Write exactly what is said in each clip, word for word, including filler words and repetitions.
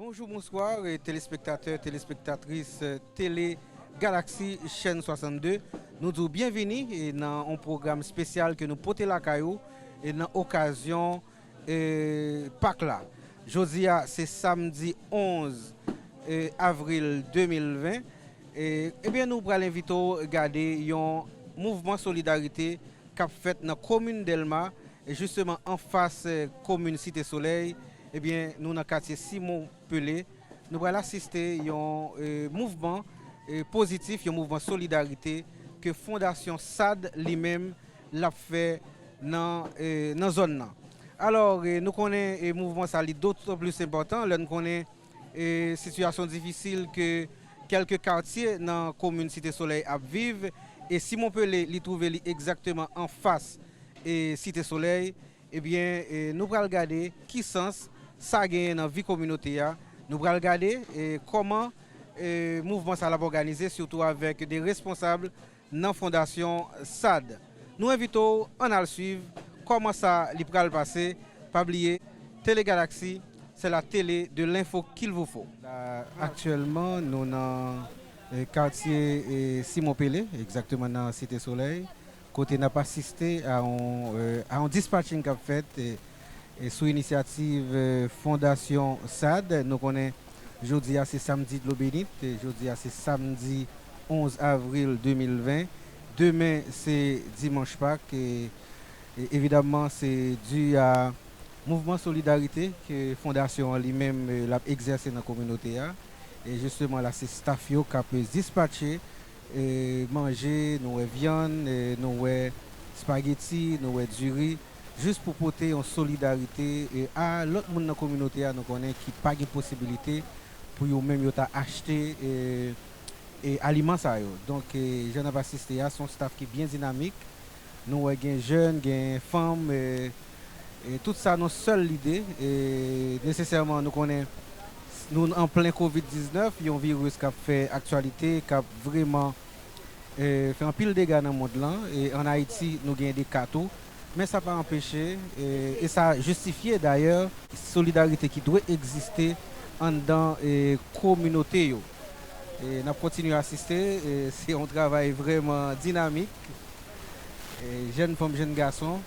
Bonjou, bonswa, e, telespektatè, telespektatris, e, Tele Galaxy, chèn swasannde. Nou di w byenvini, e, nan yon pwogram espesyal ke nou pote lakay ou, e, nan okazyon, e, Pak la. Jodi a, se samdi onz, e, avril de mil ven. E, ebyen, nou pral envite w gade yon mouvman solidarite k ap fèt nan komin Dèlma, e jisteman anfas, e, komin Site Solèy. Ebyen, nou nan katye Simon Pele. Nou pral asiste yon, e, mouvman, e, pozitif, yon mouvman solidarite ke Fondasyon sad li menm l ap fè nan, e, nan zòn nan. Alò, e, nou konnen, e, mouvman sa li dotan plis enpòtan lè n konnen, e, sitiyasyon difisil ke kèlke katye nan komin Site Solèy ap viv, e Simon Pele li twouve li egzakteman anfas, e, Site Solèy. Ebyen, e, nou pral gade ki sans sa genyen nan vi kominote a. Nou pral gade, e, kòman, e, mouvman sa l ap òganize, sitou avèk de responsab nan Fondasyon sad. Nou envite w ann al swiv kòman sa li pral pase. Pa bliye, Tele Galaxy, c'est la télé de l'info qu'il vous faut. La, aktyèlman, nou nan, e, katye, e, Simon Pele, egzakteman nan Site Solèy, kote n ap asiste a yon, e, a yon dispatching k ap fèt, e, e sou inisyativ, e, Fondasyon sad. Nou konnen jodi a se samdi dlo benit, e jodi a se samdi onz avril de mil ven. Demen se dimanch Pak, e, e evidaman se di a mouvman solidarite ke fondasyon an li menm, e, l ap egzèse nan kominote a. E jisteman la se staf yo k ap dispatche, e, manje, nou wè vyann, e, nou wè espageti, nou wè diri, jis pou pote yon solidarite, e, a lòt moun nan kominote a nou konnen ki pa gen posibilite pou yo menm yo ta achte, e, e, aliman sa yo. Donk, e, jan n ap asiste a, se yon staf ki byen dinamik. Nou wè gen jèn, gen fanm, e, e tout sa nan sèl lide. E nesesèman, nou konnen nou an plen kovid diznèf, yon viris k ap fè aktyalite, k ap vrèman, e, fè anpil dega nan mond lan. E ann Ayiti, nou gen de ka tou. Men sa pa anpeche, e, e sa jistifye dayè, solidarite ki dwe egziste anndan, e, kominote yo. E n ap kontinye asiste, e se yon travay vrèman dinamik. E, jèn fanm, jèn gason,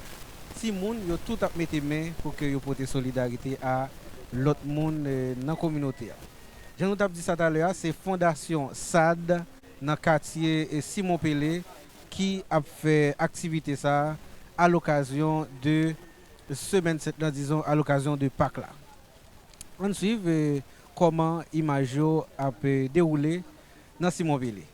timoun, yo tout ap mete men pou ke yo pote solidarite a lòt moun, e, nan kominote a. Jan nou t ap di sa talè a, se Fondasyon sad nan katye, e, Simon Pele ki ap fè aktivite sa a alokazyon de Semèn Sent lan, dizon, alokazyon de Pak la. Ann swiv, e, kòman imaj yo ap, e, dewoule nan Simon Pele.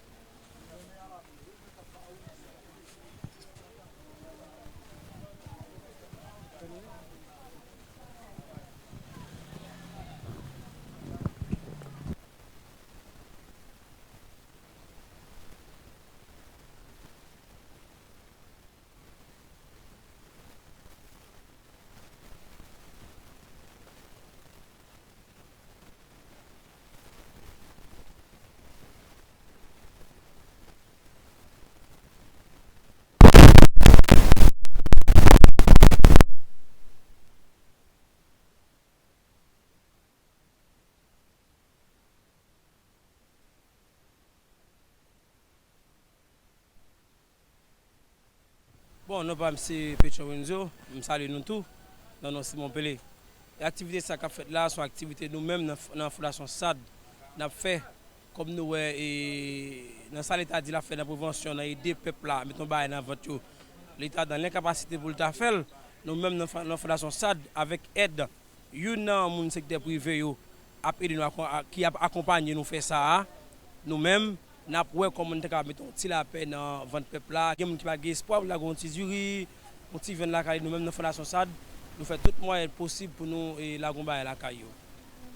Bon, non pa m se Petro Renzo, m salye nou tou, nan non Simon Pele. E aktivite sa k ap fèt la, se yon aktivite nou menm nan, nan Fondasyon sad, n ap fè, kòm nou wè, e, nan sa Leta di l ap fè nan prevansyon, nan ede pèp la, met yon bagay nan vant yo. Leta nan lenkapasite pou l ta fè l, nou menm nan, nan Fondasyon sad, avèk èd youn nan moun sektè prive yo ap ede nou, akon-, a, ki ap akonpanye nou fè sa a. Nou menm, n ap wè kòman n ta ka mete yon ti lapè nan vant pèp la. Gen moun ki pa gen espwa pou lage yon ti diri, yon ti vyann lakay li. Nou menm nan Fondasyon sad, nou fè tout mwayen posib pou nou, e, lage yon bagay lakay yo.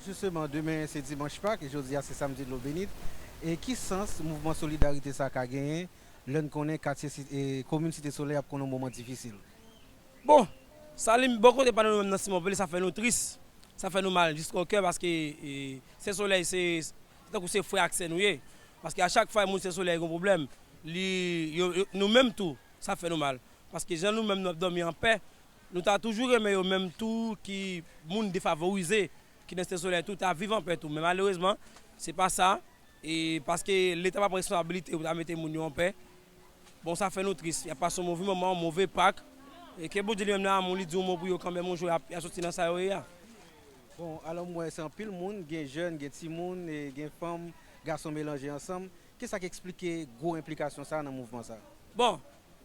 Jisteman, demen se dimanch Pak, e jodi a se samdi dlo benit. E ki sans mouvman solidarite sa ka genyen lè n konnen katye Si-, e, komin Site Solèy ap konn yon moman difisil? Bon, sa li bò kote pa nou, nou menm nan Simon Pele, sa fè nou tris. Sa fè nou mal jiska o kè paske, e, Sent Solèy se, se tankou se frè ak sè nou ye. Paske a chak fwa moun Sent Solèy gen pwoblèm, li, yo, yo, nou menm tou, sa fè nou mal. Paske jan nou menm nou ap dòmi anpè, nou ta toujou renmen yo menm tou ki moun defavorize. ki nan Site Solèy tou ta viv anpè tou. Men malerezman, se pa sa. E paske Leta pa pran responsabilite pou ta mete moun yo anpè. Bon, sa fè nou tris. Y ap pase yon move moman, yon move Pak. E ke Bondye li menm nan amou li di yon mo pou yo kanmenm, yon jou y ap, y ap soti nan sa yo ye a. Bon, alò m wè se anpil moun, gen jèn, gen timoun, e gen fanm, gason melanje ansanm. Kisa k eksplike gwo enplikasyon sa a nan mouvman sa a? Bon,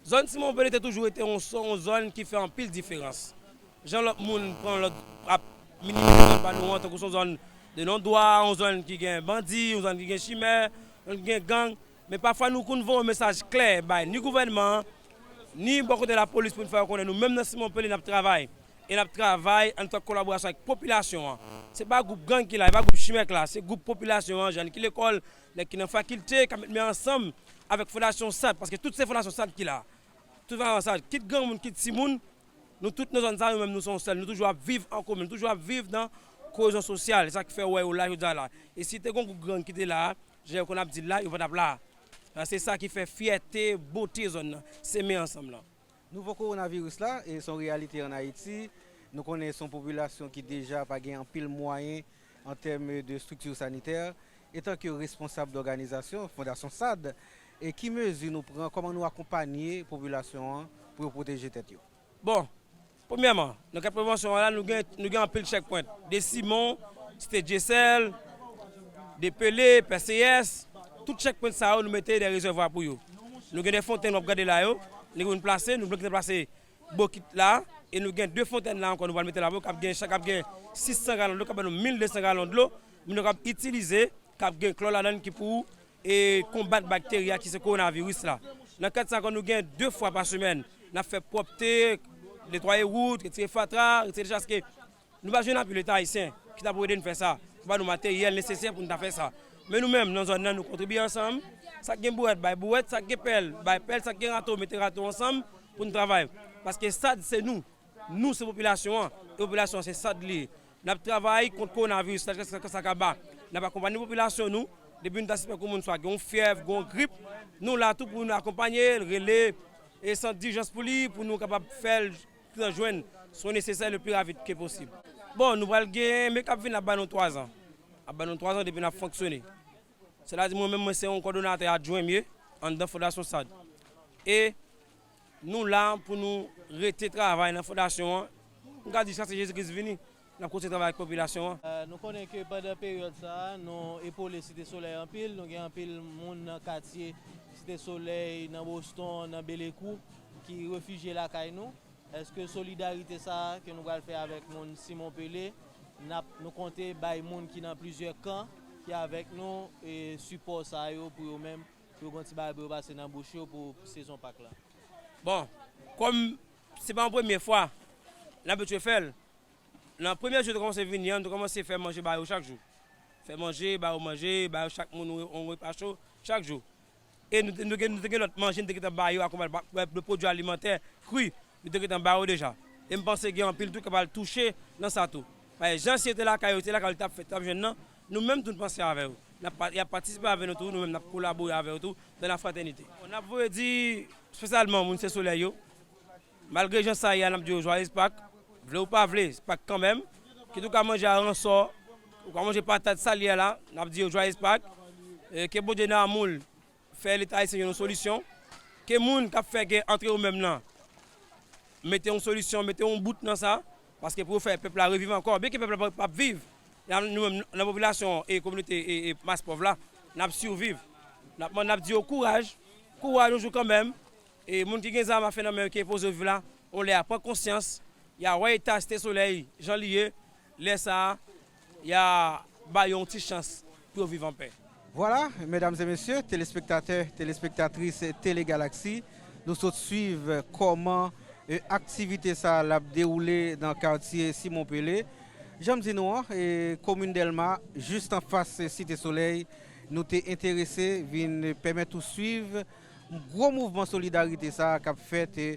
zòn Simon Pele te toujou rete yon, yon zòn ki fè anpil diferans. Jan lòt moun pran lòt ap minimize zòn pa nou an, tankou se yon zòn de non dwa, yon zòn ki gen bandi, yon zòn ki gen chimè, yon zòn ki gen gang. Men pafwa nou konn voye yon mesaj klè bay ni gouvènman an, ni bò kote lapolis pou n fè yo konnen nou menm nan Simon Pele n ap travay. E n ap travay antrant kolaborasyon avèk popilasyon an. Se pa gwoup gang ki la, se pa gwoup chimè k la, se gwoup popilasyon an, jèn ki lekòl, nèg ki nan fakilte, k ap met men ansanm avèk Fondasyon sad, paske tout se Fondasyon sad ki la. Tout Fondasyon sad, kit granmoun, kit timoun, nou tout nan zòn sa, nou menm nou se yon sèl, nou toujou ap viv an komen, nou toujou ap viv nan koyezyon sosyal, e sa k fè w wè yo la jodi a la. E si te gen yon gwoup gang ki te la, jan yo konn ap di l la, yo pa t ap la. Se sa ki fè fyète, bote zòn nan, se men ansanm lan. Nouvo kowonaviris la, e se yon reyalite ann Ayiti. Nou konnen se yon popilasyon ki deja pa gen anpil mwayen an tèm de estrikti sanitè. Etanke responsab dòganizasyon Fondasyon sad, e ki mezi nou pran, kòman nou akonpanye popilasyon an pou yo pwoteje tèt yo? Bon, premyèman, nan kad prevansyon an la, nou gen, nou gen anpil checkpoint. De Simon, Site Dyesèl, de Pele, P C S, tout checkpoint sa yo, nou mete de rezèvwa pou yo. Nou gen de fontenn w ap gade la yo, nou gen plase, nou gen plase bokit la, e nou gen de fontenn la ankò, nou pral mete la pou k ap gen, chak ap gen sis san galon dlo, k ap ban nou mil de san galon dlo, moun yo k ap itilize, k ap gen klò ladan l ki pou e konbat bakteri a ki se kowonaviris la. Nan kad sa ankò, nou gen de fwa pa semèn, n ap fè pwòpte, netwaye wout, retire fatra, retire dechaske. Nou pa jwenn apui Leta ayisyen ki ta pou ede n fè sa, pou ba nou materyèl nesesè pou n ta fè sa. Men nou menm, nan zòn nan, nou kontribye ansanm. Sa k gen bouwèt, bay bouwèt, sa k gen pèl, bay pèl, sa k gen rato, mete rato ansanm pou n travay. Paske sad se nou. Nou se popilasyon an, e popilasyon an se sad li ye. N ap travay kont kowonaviris la jiskaske sa kaba. N ap akonpanye popilasyon nou, depi nou ta sispèk yon moun swa gen yon fyèv, gen yon grip, nou la tou pou nou akonpanye l, rele e sant dijans pou li, pou nou kapab fè l pran jwenn swen nesesè le pli rapid ke posib. Bon, nou pral gen, men k ap vin ap ba nou twa zan. Ap ba nou twa zan depi n ap fonksyone. Sètadi mwen menm, mwen se yon kòdonatè adjwen m ye anndan Fondasyon sad. E nou la pou nou rete travay nan fondasyon an. M ka di jiskaske Jezi Kris vini, n ap kontinye travay ak popilasyon an. Nou konnen ke pandan peryòd sa a, nou epole Site Solèy anpil. Nou gen anpil moun nan katye Site Solèy, nan Boston, nan Belekou, ki refijye lakay nou. Èske solidarite sa a ke nou pral fè avèk moun Simon Pele, n ap, nou konte bay moun ki nan plizyè kan ki avèk nou e sipò sa yo pou yo menm, pou yo gen yon ti bagay pou yo pase nan bouch yo pou sezon Pak la? Bon, kòm se pa yon premye fwa n abitye fè l, nan premye jou nou kòmanse vini an, nou kòmanse fè manje ba yo chak jou. Fè manje, ba yo manje, ba yo chak moun yon, yon repa cho chak jou. E nou, nou, te- nou te gen lòt manje, nou te gentan ba yo akonpanye de pwodui alimantè kri, nou te gentan ba yo deja. E m panse gen anpil tou k ap al touche nan sa tou. Paske jan si yo te lakay yo, yo te lakay yo, yo t ap fè, t ap jwenn nan, nou menm tou n panse avè yo. N ap pa- y ap patisipe avè nou tou, nou menm n ap kolabore avè yo tou, dans la fraternité. N ap voye di espesyalman moun Site Solèy yo, malgre jan sa ye a, n ap di yo jwayez Pak, vle ou pa vle, se Pak kanmenm. Kit ou ka manje aransò, ou ka manje patat sa l ye a la, n ap di yo jwayez Pak. E ke Bondye nan amou l fè Leta ayisyen jwenn yon solisyon. Ke moun k ap fè gè antre yo menm nan mete yon solisyon, mete yon bout nan sa, paske pou yo fè pèp la reviv ankò. Byenke pèp la p ap viv, nou menm nan popilasyon e kominote e, e mas pòv la, n ap siviv. N ap, n ap di yo kouraj, kouraj yon jou kanmenm. E moun ki gen zam a fen nan men yo ki enpoze yo viv la, yon lè a pran konsyans, y a wè eta Site Solèy jan li ye, lè sa a, y a ba yo yon ti chans pou yo viv anpè. Vwala, medam e mesye, telespektatè, telespektatris Tele Galaxy, nou sot swiv kòman e, aktivite sa a l ap dewoule nan katye Simon Pele. Jan m di nou an, e, komin Dèlma, jis anfas Site Solèy, nou te enterese vin pèmèt ou swiv gwo mouvman solidarite sa a k ap fèt, e,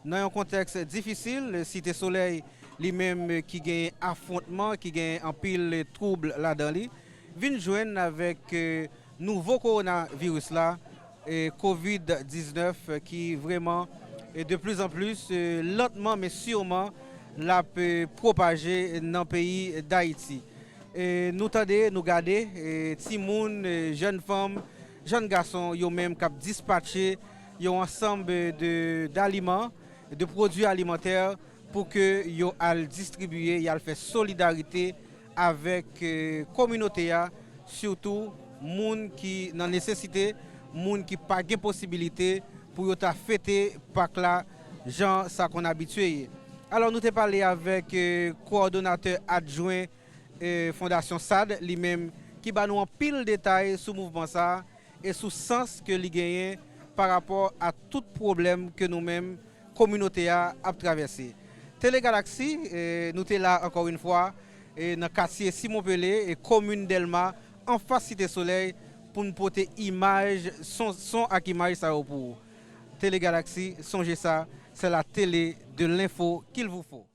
nan yon kontèks difisil. Site Solèy, li menm, ki gen afwontman, ki gen anpil twoub ladan li, vin jwenn avèk, e, nouvo kowonaviris la, e, kovid diznèf, ki vrèman, e, de plis an plis, e, lantman men siman, l ap, e, pwopaje nan peyi Dayiti. E nou tande, nou gade, e timoun, e jèn fanm, jèn gason, yo menm k ap dispatche yon ansanm de, d'aliman, de pwodui alimantè pou ke yo al distribiye, y al fè solidarite avèk, e, kominote a, sitou moun ki nan nesesite, moun ki pa gen posibilite pou yo ta fete Pak la jan sa konn abitye ye. Alò, nou te pale avèk, e, kowòdonatè adjwen, e, Fondasyon sad, li menm, ki ba nou anpil detay sou mouvman sa a e sou sans ke li genyen pa rapò a tout pwoblèm ke nou menm, kominote a, ap travèse. Tele Galaksi, e, nou te la ankò yon fwa, e, nan katye Simon Pele, e komin Dèlma, anfas Site Solèy, pou n pote imaj, son, son ak imaj sa yo pou ou. Tele Galaksi, sonje sa, c'est la télé de l'info qu'il vous faut.